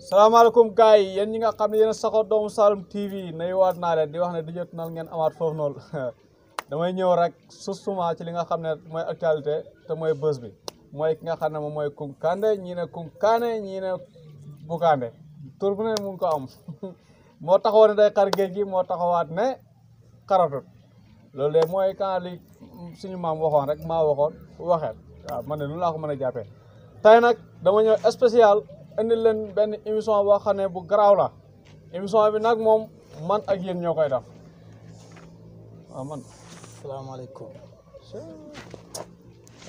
salaamaaleykum gars yi yéen ñi nga xam ne yéen a saxoo doomu Saloum TV nuyuwaat naa leen di wax ne DJ TOUNAL ngeen amaat foofu noonu damay ñëw rek susuma ci li nga xam ne mooy actualité te mooy bës bi mooy ki nga xam ne moom mooy Kounkande ñii ne Kounkande ñii ne Boucandé tur bu ne mu ngi ko am moo taxawoon ne day xar géej gi moo taxawaat ne xaratut loolu de mooy quand li suñu maam waxoon rek maa waxoon waxeet waaw man ne lu laa ko mën a jàppee tey nag dama ñëw spécial indil leen benn émission boo xam ne bu garaaw la émission bi nag moom man ak yéen ñoo koy def waaw man salaamaaleykum.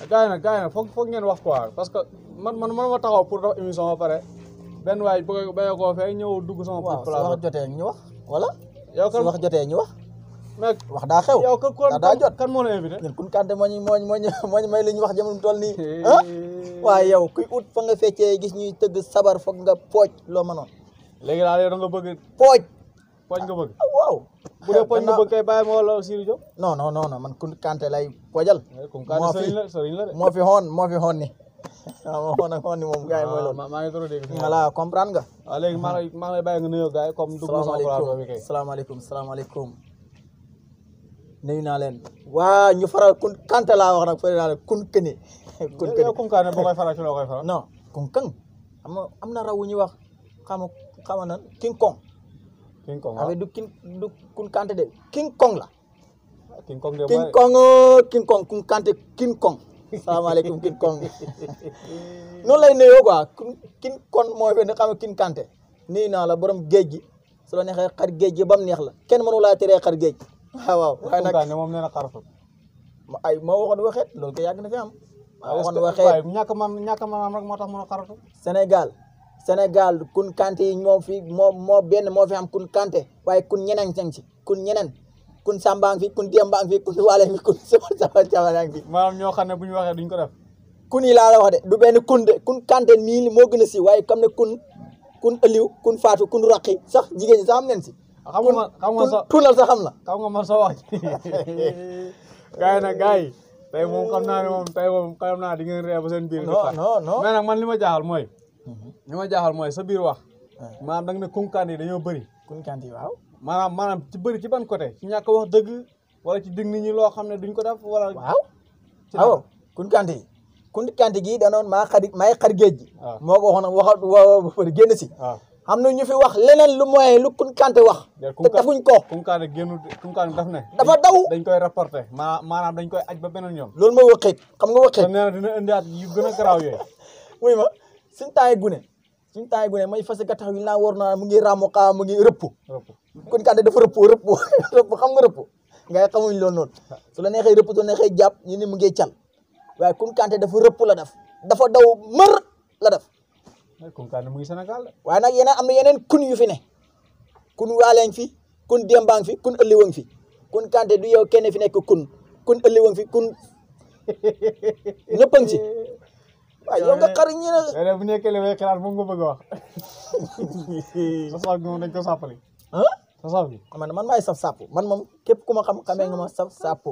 gars yi nag foog ngeen wax quoi parce que man ma taxaw pour def émission ba pare benn waay bëgg béyee koo fee ñëw dugg sama waaw su wax jotee ñu wax wala. yow kan su wax jotee ñu wax. mais wax daa xew. yow daa jot kan moo la invité. ñun Kounkande moo ñu may li ñu wax jamono toll nii. ah waaye yow kuy ut fa nga feccee gis ñuy tëgg sabar foog nga pooj loo mënoon. léegi daal yow da nga bëgg. pooj nga bëgg. waaw. bu dee pooj nga bëgg kay bàyyi ma wala Siri Diop. non man Kounkande lay poojal. Kounkande sëriñ la de. moo fi xoon ni waaw moo xoon ni moom gars yi mooy loolu. maa ngi doon dégg. voilà comprendre nga. waaw léegi maa ngi lay bàyyi nga nuyoo gars yi comme. dugg sama plateau bi kay salaamaaleykum nuyu naa leen waa ñu faral Kounkande laa wax nag fële naa leen Kounkande. yow Kounkande boo koy faral ci loo koy faral. non Kounkande am na raw wu ñuy wax xama nan King Kong. King Kong waaw du Kounkande de King Kong la. King Kong de Kounkande King Kong. salaamaaleykum King Kong noonu lay nuyoo quoi King Kong mooy fe ne xam nga Kounkande nuyu naa la borom géej gi su la neexee xar géej gi ba mu neex la kenn mënu laa teree xar géej. waaw waaye nag Kounkande moom nee na xaratu. ma waxoon waxeet loolu ko yàgg na fi am. ma waxoon waxeet waaye ñàkk man rek moo tax mën a xaratu. Sénégal Kounkande yi moo fi moo fi am Kounkande waaye kun ñeneen ñang ci kun ñeneen kun sambang fi kun diambang fi kun waale fi kun sama fi maanaam ñoo xam ne bu ñu waxee duñ ko def. kun yi laa la wax de du benn kun de Kounkande mii moo gën a si waaye comme ne kun ëliw kun faatu kun raqi sax jigéen ñi sax am nen si. xam nga sa tuunal sax xam na. xam nga man sa wax gars yi tey moom xam naa ne moom tey moom xam naa di ngeen réew ba seen biir. non mais nag man li ma jaaxal mooy sa biir wax. maanaam da nga ne Kounkande yi dañoo bëri. Kounkande yi waaw. maanaam ci bëri ci ban côté ci ñàkk wax dëgg wala ci dig nit ñi loo xam ne duñ ko def wala. waaw Kounkande gi danoon maay xar géej gi. waaw moo ko waxoon génn si. waaw am na ñu fi wax leneen lu mooy lu Kounkande wax. te defuñ ko. Kounkande daf ne. dafa daw dañ koy reporté maanaam dañ koy aj ba beneen yoon. loolu mooy waxeet xam nga waxeet. te nee na dina indiwaat yu gën a garaaw yooyu. wuy ma suñu temps yi gune may fas gattax wi naa war naa mu ngi ràmmu xaa mu ngi rëpp. Kounkande dafa rëpp xam nga rëpp ngay xamuñ loolu noonu su la neexee rëpp su la neexee jàpp ñu ni mu ngi cal waaye Kounkande dafa rëpp la def dafa daw mër la def. Kounkande mu ngi Sénégal la. waaye nag am na yeneen kun yu fi ne kun waaleeng fi kun démbaang fi kun ëlliwang fi Kounkande du yow kenn fi nekk kun ëlliwang fi kun ñëppang ci waaw yow nga xar ñi ne bu nekkee li may xalaat moom nga bëgg a wax sa saf gi moom dañ ko sàppali sa saf gi man maay saf sàpp man moom képp ku ma xamee nga ma saf sàpp.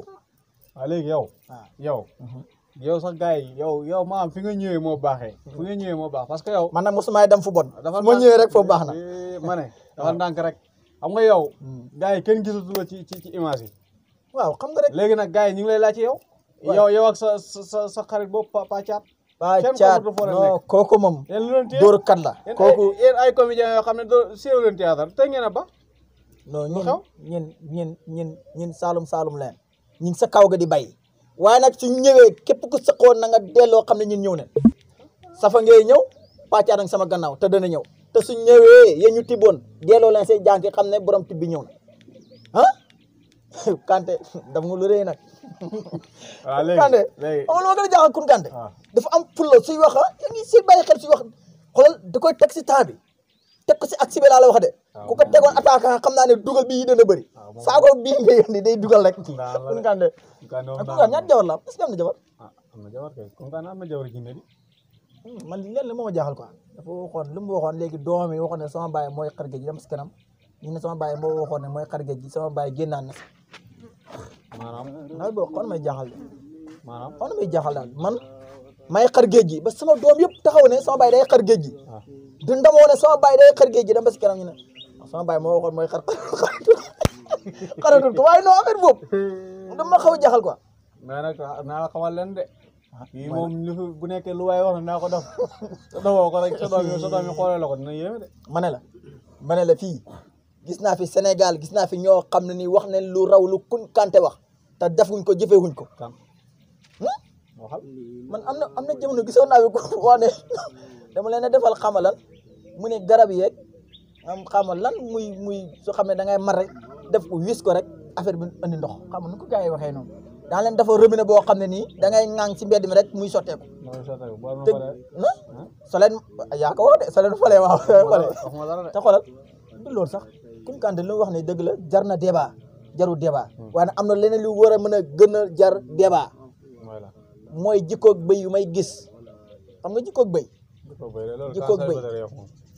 waaw léegi yow sax gars yi yow maanaam fi nga ñëwee moo baaxee fi nga ñëwee moo baax parce que yow man nag mosumaay dem fu bon dafa ma ñëwee rek foofu baax na ma ne dafa ndànk rek xam nga yow gars yi kenn gisatu la ci image yi waaw xam nga rek léegi nag gars yi ñu ngi lay laaj ci yow ak sa xarit boobu Pacaat non kooku moom dóor kat la kooku yéen ay comédiens yoo xam ne séew leen théâtre te ngeen a ba non ñun Saloum leen ñun sa kaw ga di bay waaye nag suñ ñëwee képp ku saqoon na nga delloo xam ne ñun ñëw ne safa ngay ñëw Pacaat ak sama gannaaw te dana ñëw te suñ ñëwee yéen ñu tibboon delloo leen say jànki xam ne borom tibbi ñëw na Kante daf nga lu rëy nag. waaw léegi Kante amul ma gën a jaaxal Kounkande dafa am fulla suy wax yaa ngi si bàyyi xel suy wax xoolal da koy teg si temps bi teg ko si ak si bi laa la wax de ku ko tegoon attaquant xam naa ne dugal bii dana bëri saako bii ngay indi day dugal rek. Kounkande ñaata jabar la am est-ce que am na jabar. am na jabar kay Kounkande am na jabar jinne di man leen la moo ma jaaxal quoi dafa waxoon lu mu waxoon léegi doomam yi waxoon ne sama baay mooy xar géej gi dem si kanam ñu ne sama baay moo waxoon ne mooy xar géej gi sama baay génnaan na maanaam nawet boobu xaw na may jaaxal de maanaam xaw na may jaaxal daal man may xar géej gi ba sama doom yëpp taxaw ne sama baay day xar géej gi di ndamoo ne sama baay day xar géej gi dem ba si kanam ñu ne sama baay moo waxoon mooy xaratul ko waaye non affaire boobu dama xaw a jaxal quoi. mais nag naa la xamal leen de kii moom bu nekkee lu waay wax naa ko def sa dofoo ko rek sa doom yi xoolee la ko dina yéeme de. ma ne la fii gis naa fi Sénégal gis naa fi ñoo xam ne nii wax ne lu raw lu Kounkande wax te defuñ ko jëfewuñ ko. waxal man am na jamono gisoon naa fi ko wax ne dama leen a defal xamalan mu ne garab yeeg am xamal lan muy soo xam ne da ngay mar rek def ko wis ko rek affaire bi andi ndox xam nga nu ko gars yi waxee noonu daa leen dafa robinet boo xam ne nii da ngay ŋaang ci mbedd mi rek muy sotteeku. te so leen yaa ko wax de so leen falee waaw te xoolal du loolu sax Kounkande lu wax ne dëgg la jar na débat jarul débat waaye am na leneen lu war a mën a gën a jar débat mooy jikkoog bëy yu may gis xam nga jikkoog bëy jikkoog bëy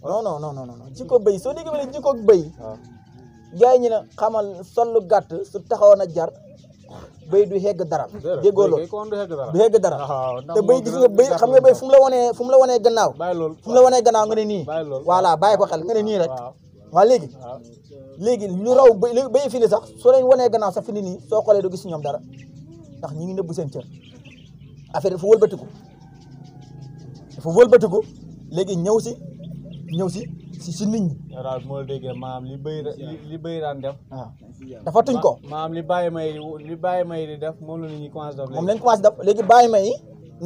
non jikkoog bëy soo déggee ma ne jikkoog bëy gars yi ñu ne xamal sollu gàtt su taxawoon a jar bëy du hegg dara déggoo loolu du hegg dara te bëy gis nga bëy xam nga bëy fu mu la wanee gannaaw fu mu la wanee gannaaw nga ne nii voilà bàyyi ko xel nga ne nii rek waaw léegi lu raw bëy fii ni sax soo leen wanee gannaaw sax fi ni nii soo xoolee du gis ñoom dara ndax ñi ngi nëbbu seen cër affaire dafa wëlbatiku léegi ñëw si nit ñi. yow daal moo déggee maam li bëy daan def. waaw dafa tuñ ko. maam li bàyyi may di def moom la nit ñi commencé def. moom lañ commencé def léegi bàyyi may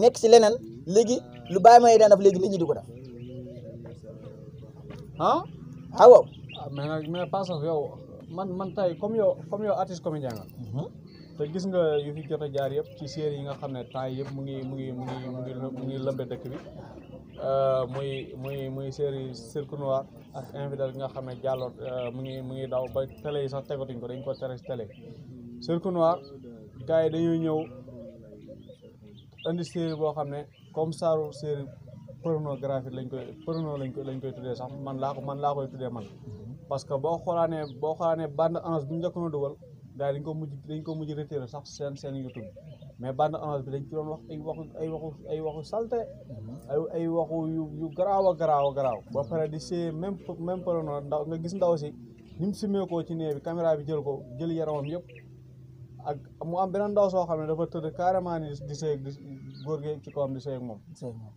nekk si leneen léegi lu bàyyi may daan def léegi nit ñi di ko def. ah. waaw. mais pas sax yow man tey comme yow artiste comédien nga. te gis nga yu fi jot a jaar yëpp ci série yi nga xam ne temps yëpp mu ngi lëmbe dëkk bi muy série CIRQUE NOIR ak Infidèle nga xam ne jàlloon mu ngi daw ba télé yi sax tegatuñ ko dañ ko tere si télé CIRQUE NOIR gars yi dañuy ñëw indi série boo xam ne comme saaru série pornographique lañ koy tuddee sax man laa koy tuddee man parce que boo xoolaanee bande annonce bu ñu njëkkoon a dugal gars yi dañ ko mujj retiré sax seen YouTube mais bande annonce bi dañ ci doon wax ay waxu salte ay waxu yu garaaw a garaaw ba pare di see même porno ndaw nga gis ndaw si ni mu simeekoo ci néeg bi caméra bi jël yaramam yëpp ak mu am beneen ndaw soo xam ne dafa tëdd carrément ni di seeg góor gi ci kawam di seeg moom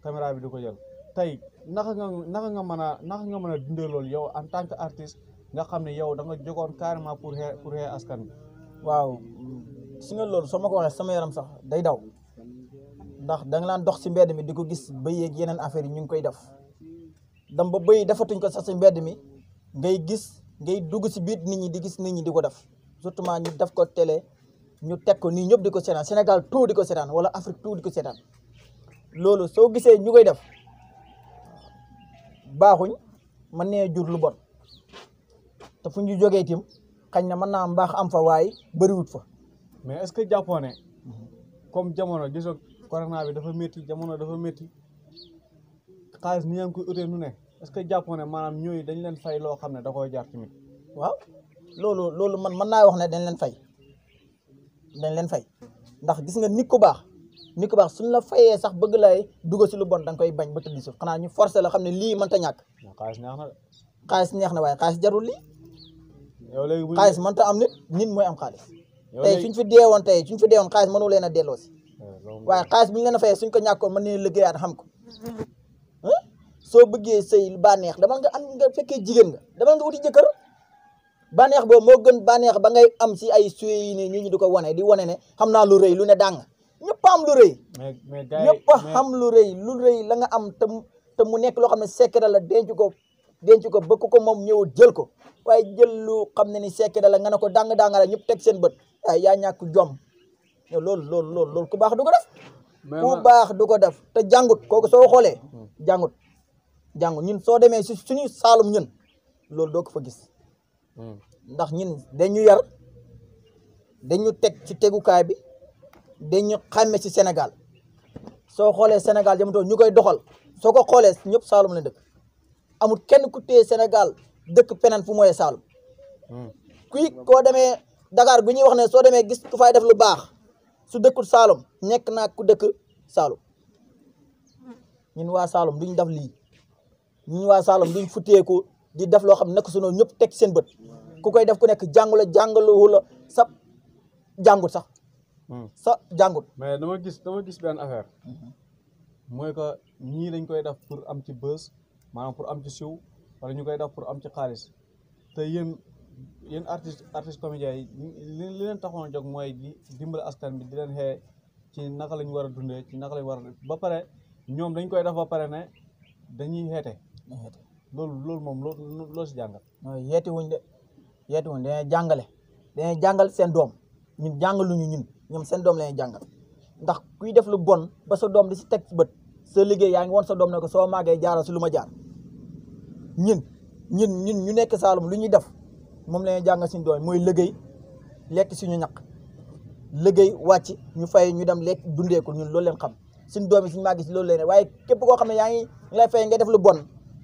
caméra bi di ko jël tey naka nga mën a dundee loolu yow en tant que artiste nga xam ne yow da nga jógoon carrément pour xee askan bi waaw si nga loolu soo ma ko waxee sama yaram sax day daw ndax da nga laan dox si mbedd mi di ko gis bëy yeeg yeneen affaire yi ñu ngi koy def dam ba bëy defatuñ ko sax si mbedd mi ngay dugg si biir nit ñi di gis nit ñi di ko def surtout ñu def ko télé ñu teg ko nii ñëpp di ko seetaan Sénégal tout di ko seetaan wala Afrique tout di ko seetaan loolu soo gisee ñu koy def baaxuñ mën nee jur lu bon te fu ñu jógee tim xañ na mën naa mbaax am fa waaye bëriwut fa. mais est-ce que jàppoo ne comme jamono gisoo corona bi dafa métti jamono dafa métti xaalis ni yaa ngi koy utee nu ne est-ce que jàppoo ne maanaam ñooyu dañ leen fay loo xam ne da koy jaar tamit. waaw loolu man mën naa wax ne dañ leen fay ndax gis nga nit ku baax suñ la fayee sax bëgg lay dugg si lu bon da nga koy bañ ba tëdd suuf xanaa ñu forcé la xam ne lii mënta ñàkk. xaalis neex na waaye xaalis jarul lii. xaalis mënta am nit mooy am xaalis. tey suñ fi deewoon xaalis mënu leen a delloo si. waaye xaalis bi ñu leen a fayee suñ ko ñàkkoon mën nañu liggéeyaat xam ko. soo bëggee sëy bànneex demal nga fekkee jigéen nga demal nga wuti jëkkër bànneex boobu moo gën bànneex ba ngay am si ay suy yi ni ñu di ko wane ne xam naa lu rëy lu ne dàng ñëpp am lu rëy. mais gars yi ñëpp xam lu rëy la nga am te mu nekk loo xam ne secret la denc ko ba ko moom ñëw jël ko waaye jël lu xam ne ni secret la nga ne ko dàng la ñëpp teg seen bët waaye yaa ñàkk jom loolu ku baax du ko def. ku baax du ko def te jàngut kooku soo xoolee jàngut ñun soo demee si suñu Saalum ñun loolu doo ko fa gis ndax ñun dañu yar dañu teg ci tegukaay bi dañu xàmme ci Sénégal soo xoolee Sénégal jamono ñu koy doxal soo ko xoolee ñëpp Saalum la dëkk amul kenn ku téye Sénégal dëkk peneen fu mooy Saalum kuy koo demee Dakar bu ñuy wax ne soo demee gis ku fay def lu baax su dëkkul Saalum nekk naa ku dëkk Saalum ñun waa Saloum duñ def lii ñun waa Saloum duñ futteeku di def loo xam ne nag su noonu ñëpp teg seen bët ku koy def ku nekk jàngula wala sa jàngut sax sa jàngut. mais dama gis benn affaire mooy que ñii dañ koy def pour am ci bës maanaam pour am ci siw wala ñu koy def pour am ci xaalis te yéen artiste comédiens yi li leen taxoon a jóg mooy di dimbali askan bi di leen xee ci naka lañ war a dundee ci naka lañ war a ba pare ñoom dañ koy def ba pare ne dañuy xeete loolu moom loo si jàngal. non yeeti wuñ dañuy jàngal seen doom ñun jàngaluñu ñoom seen doom lañuy jàngal ndax kuy def lu bon ba sa doom di si teg bët sa liggéey yaa ngi woon sa doom ne ko soo màggee jaaral si lu ma jaar ñun ñu nekk Saloum lu ñuy def moom lañuy jàngal suñu doom mooy liggéey lekk suñu ñaq liggéey wàcc ñu fay ñu dem lekk dundee ko ñun loolu leen xam suñu doom yi suñu màggee si loolu leen waaye képp koo xam ne yaa ngi lay fay ngay def lu bon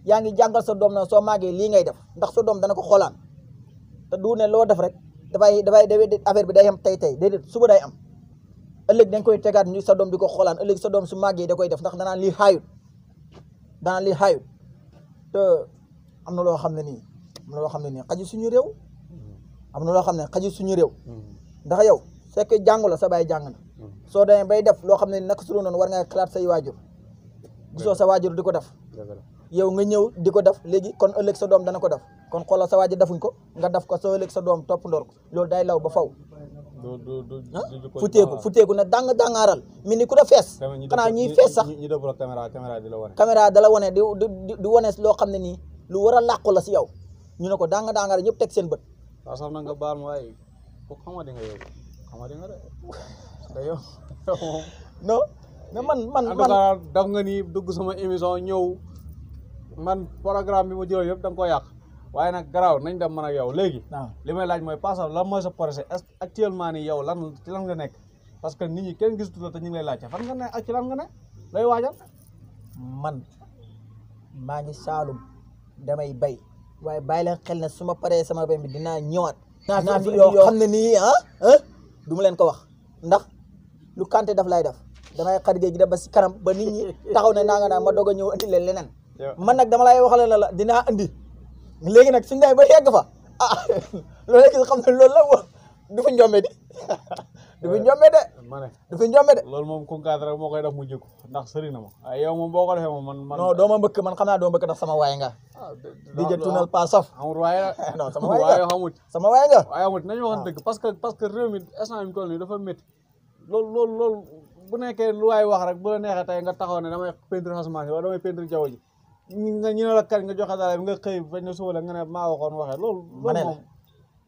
yaa ngi jàngal sa doom na soo màggee lii ngay def ndax sa doom dana ko xoolaan te du ne loo def rek dafay affaire bi day am tey déedéet suba day am ëllëg dañ koy tegaat ñu sa doom di ko xoolaan ëllëg sa doom su màggee da koy def ndax danaan lii xaayut te am na loo xam ne nii xaju suñu réew am na loo xam ne xaju suñu réew ndax yow fekk jàngu la sa baay jàng na soo demee bay def loo xam ne naka su noonu war nga xalaat say waajur gisoo sa waajur di ko def yow nga ñëw di ko def léegi kon ëllëg sa doom dana ko def kon xoolal sa waajur defuñ ko nga def ko soo ëllëg sa doom topp ndoor ko loolu day law ba faw futeeku ne dangaaral mi ni ku da fees xanaa ñuy fees sax caméra da la wane di wane loo xam ne nii lu war a làqu la si yow ñu ne ko dangaaral ñëpp teg seen bët waaw sax na nga baal ma waaye ko xamadi nga yow de yow non mais man daf nga ni dugg sama émission ñëw man programme bi ma jëloon yëpp da nga ko yàq waaye nag garaaw nañ dem man ak yow léegi li may laaj mooy Pa SAF lan mooy sa projet actuellement nii yow lan nga nekk parce que nit ñi kenn gisatu la te ñu ngi lay laajte fan nga ne ak ci lan nga ne lay waajal man maa ngi Saloum damay bay waaye bàyyi leen xel ne su ma paree sama bay bi dinaa ñëwaat naa fi yoo xam ne nii du ma leen ko wax ndax lu Kanté daf lay def damay xar géej gi def ba si kanam ba nit ñi taxaw ne naa nga naa ma doog a ñëw indi leen leneen man nag dama lay waxale la dinaa indi léegi nag suñu day ba yegg fa loolu léegi xam ne loolu la du fi njombe di du fi njombe de du fi njombe de loolu moom Kounkande rek moo koy def mu jikko ndax sëri na ma ay yow moom boo ko defee moom man non doo ma mbëkk man xam naa doo mbëkk ndax sama waay nga DJ TOUNAL Pa SAF amul waaye non sama waay nga xamut sama waay nga waaye amut nañu waxoon dëgg parce que réew mi instant mi toll nii dafa métti loolu bu nekkee lu waay wax rek bu la neexee tey nga taxaw ne damay peinture asamaan si wala damay peinture jaww ji ñu ne la kat nga joxe daal nga xëy bañ na suba la nga ne maa waxoon waxee loolu moom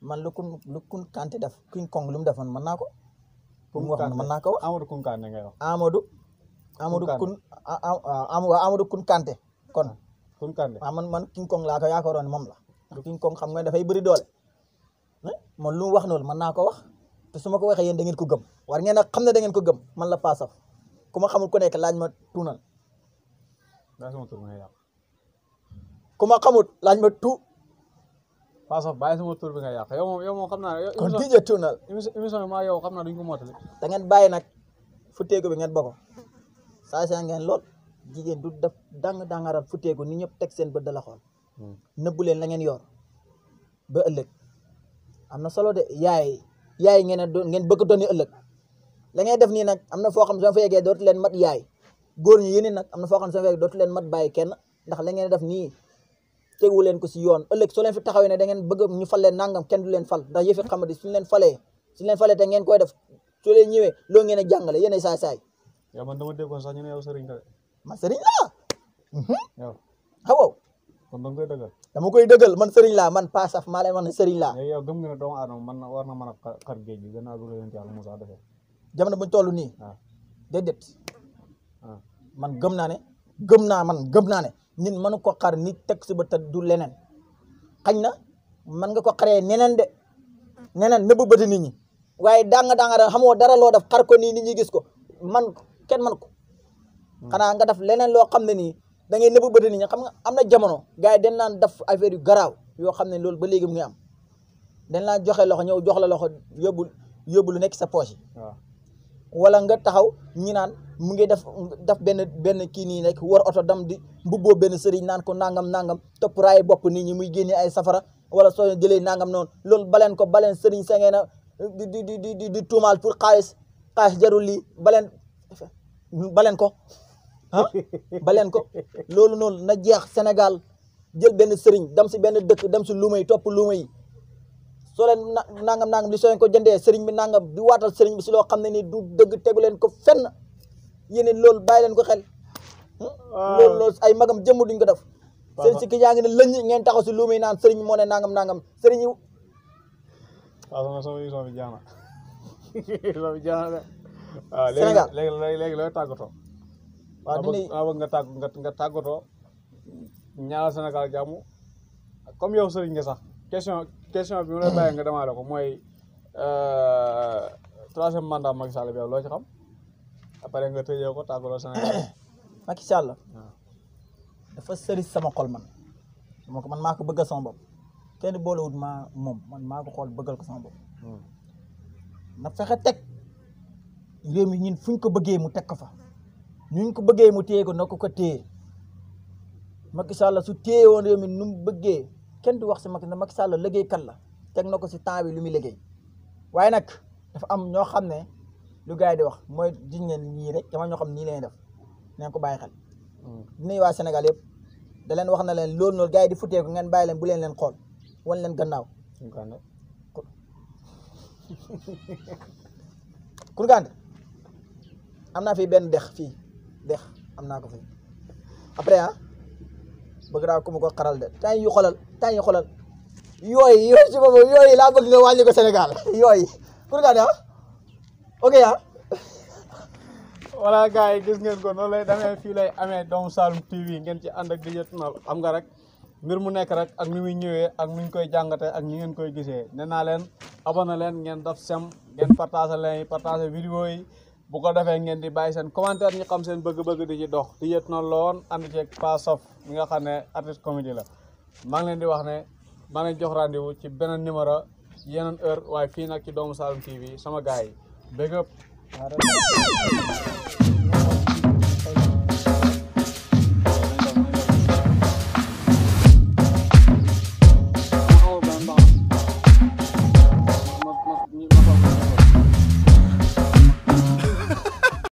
man lu Kounkande def King Kong lu mu defoon mën naa ko pour mu wax mën naa ko wax Amadou Kounkande ngay wax Amadou Kounkande kon Kounkande waaw man King Kong laa ko yaakaaroon moom la King Kong xam nga dafay bëri doole man lu mu wax noonu mën naa ko wax te su ma ko waxee yéen da ngeen ko gëm war ngeen a xam ne da ngeen ko gëm man la Pa SAF ku ma xamul ku nekk laaj ma tuunal ku ma xamul laaj ma Pa SAF bàyyi sama tur bi nga yàq yow moom xam naa kon DJ TOUNAL émission bi maa yow xam naa duñ ko mottali da ngeen bàyyi nag futteeku bi ngeen bokk saa ngeen lool jigéen du def dangaral futteeku ni ñëpp teg seen bët da la xool nëbbu leen la ngeen yor ba ëllëg am na solo de yaay ngeen bëgg doon ëllëg la ngay def nii nag am na foo xam ne soo fa yeggee dootu leen mat yaay góor ñi yéen nag am na foo xam ne soo fa yeggee dootu leen mat bàyyi kenn ndax la ngeen def nii tegu leen ko si yoon ëllëg soo leen fi taxawee ne da ngeen bëgg ñu fal leen nangam kenn du leen fal ndax yëfi xamadi suñu leen falee te ngeen koy def soo leen ñëwee loo ngeen a jàngale yéen saay yow man dama déggoon sax ñu ne yow sëriñ la man sëriñ laa yow xaw kon danga koy dëggal dama koy dëggal man sëriñ laa man Pa SAF maa leen wax ne sëriñ laa yow gëm nga ne doomu aadama man war na mën a xar géej gi gannaaw bi yonent Yàlla Musaa defee jamono buñ toll nii déedéet man gëm naa ne nit mënu ko xar nit teg si ba te du leneen xañ na man nga ko xaree neneen nëbb bëti nit ñi waaye danga xamoo dara loo def xar ko nii nit ñi gis ko man kenn man ko xanaa nga def leneen loo xam ne nii da ngay nëbb bëti nit ñi xam nga am na jamono gars yi dañ naan def affaire yu garaaw yoo xam ne loolu ba léegi mu ngi am dañ laa joxe loxo ñëw jox la loxo yóbbu lu nekk sa poche yi wala nga taxaw ñi naan mu ngi def benn kii nii rek war oto dam di mbubboo benn sëriñ naan ko nangam topp raay bopp nit ñi muy génne ay safara wala soo jëlee nangam noonu loolu baleen sëriñ sengee na di tuumaal pour xaalis jarul lii baleen ko ah baleen ko loolu noonu na jeex Sénégal jël benn sëriñ dem si benn dëkk dem si luuma yi topp luuma yi soo leen nangam li soo leen ko jëndee sëriñ bi nangam di waatal sëriñ bi si loo xam ne ni du dëgg tegu leen ko fenn yéen loolu bàyyi leen ko xel loolu ay magam jëmm duñ ko def seen si ki yaa ngi ne lëñ ngeen taxaw si luuma yi naan sëriñ moo ne nangam sëriñ yi waaw sama émission bi jaana émission bi jaana de waaw Sénégal léegi looy tàggatoo waaw dina bëgg nga tàggatoo ñaanal Sénégal jàmm comme yow sëriñ nga sax question bi mu lay bàyyi nga demaale ko mooy troisième mandat Macky Sall bi yow loo ci xam après nga tëjee ko tàggatoo Sénégal Macky Sall dafa sëri sama xol man maa ko bëggal sama bopp kenn boolewut moom man maa ko xool bëggal ko sama bopp na fexe teg réew mi ñun fuñ ko bëggee mu teg ko fa ñuñ ko bëggee mu téye ko na ko téye Macky Sall su téye woon réew mi nu mu bëggee kenn du wax si Macky Sall liggéeykat la teg na ko si temps bi lu muy liggéey waaye nag dafa am ñoo xam ne lu gars yi di wax mooy gis ngeen ñii rek dama ñoo xam nii leen def neen ko bàyyi xel dinañ waa Sénégal yëpp da leen wax na leen loolu noonu gars yi di futee ko ngeen bàyyi leen bu leen xool wan leen gannaaw Kounkande am naa fi benn dex am naa ko fi après bëgg naa ko mu ko xaral de temps yi xoolal yooyu ci boobu yooyu laa bëgg nga wàññi ko Sénégal yooyu Kounkande ok voilà gars yi gis ngeen ko noonu lay demee fii lay amee Doomu Saloum TV ngeen ci ànd ak DJ TOUNAL xam nga rek mbir mu nekk rek ak ni muy ñëwee ak nuñ koy jàngatee ak ñi ngeen koy gisee nee naa leen abonné leen ngeen def sem ngeen partagé vidéo yi bu ko defee ngeen di bàyyi seen commentaire ñi xam seen bëgg-bëgg di ci dox DJ TOUNAL la woon ànd ceeg PA SAF mi nga xam ne artiste comédie la maa ngi leen di wax ne maa leen jox rendez-vous ci beneen numéro yeneen heure waaye fii nag ci Doomu Saloum TV sama gars yi big up